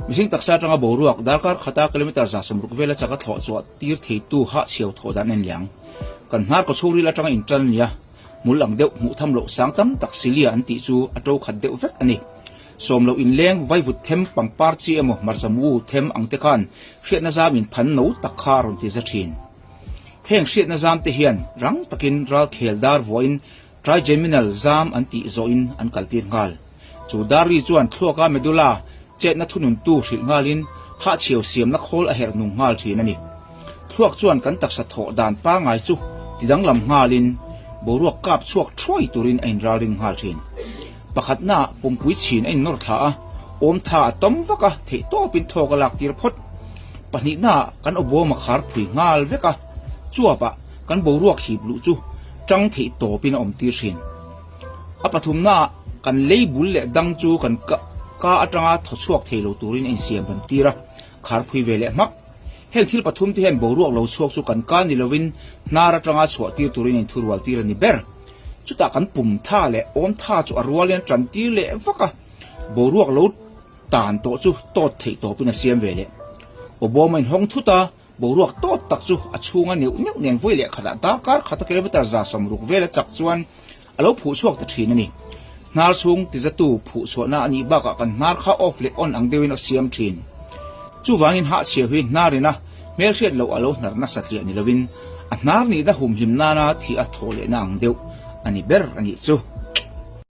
Mihring taksa atanga boruak darkar khata kilometre 60 vela chaka thlawh chhuah tir theitu hahchhiau thawh dan en liang. Kan hnar kaw chhungril atanga intan nia hmul ang deuh hmuh tham loh sang tam tak silia an tih chu a to khat deuh vek a ni. Sawm loh inleng vaivut them pangpar chi emaw hmarcha mu them ang te khan hriatna zam in phan no tak kha a rawn ti za thin. Heng hriatna zam te hian rang takin ralkhel dar vuahin Trigeminal zam an tih zawhin an kaltir nghal. Chu dar ri chuan thluaka medulla chetna thununtu hrilh nghalin hahchhiau siamna khawl a herh nung nghal thin a ni. Thluak chuan kan taksa thawh dan pangngai chu tidanglam nghalin boruak kap chhuak thuai turin a inralring nghal thin. Pakhatnaah pumpui chhin a innawr thla a, awm tha a tawm vak a, theihtawpin thawk a lak tir phawt. Pahnihnaah kan awbawm a khar phui nghal vek a, chuapah kan boruak hip luh chu tang theihtawpin a awm tir thin. A pathumnaah kan lei bul leh dang chu kan ka atanga thaw chhuak thei lo turin a insiam rem tir a, khar phui ve leh hmak. Heng thil pathum te hian boruak lo chhuak chu kan ka ni lovin hnar atanga chhuah tir turin a inthurual tir a ni ber. Chutah kan pum tha leh awm tha chu a rualin a tan tir leh vak a, boruak lo tan tawh chu tawt theih tawpin a siam ve leh. Awbawm a inhawng thut a, boruak tawt tak chu a chhunga neuh neuh nen vawi leh khatah darkar khata kilometre 60 vela chak chuan a lo phuh chhuak ta thin a ni. Hnar chhung tizatu phuh chhuahna a nih bakah kan hnar kha off leh on ang deuhin a siam thin. Chuvangin hahchhiau hi hnarin a hmelhriat loh a lo hnar nasa tliah ni lovin a hnar nihna humhim nana thih a thawh lehna ang deuh a ni ber a nih chu.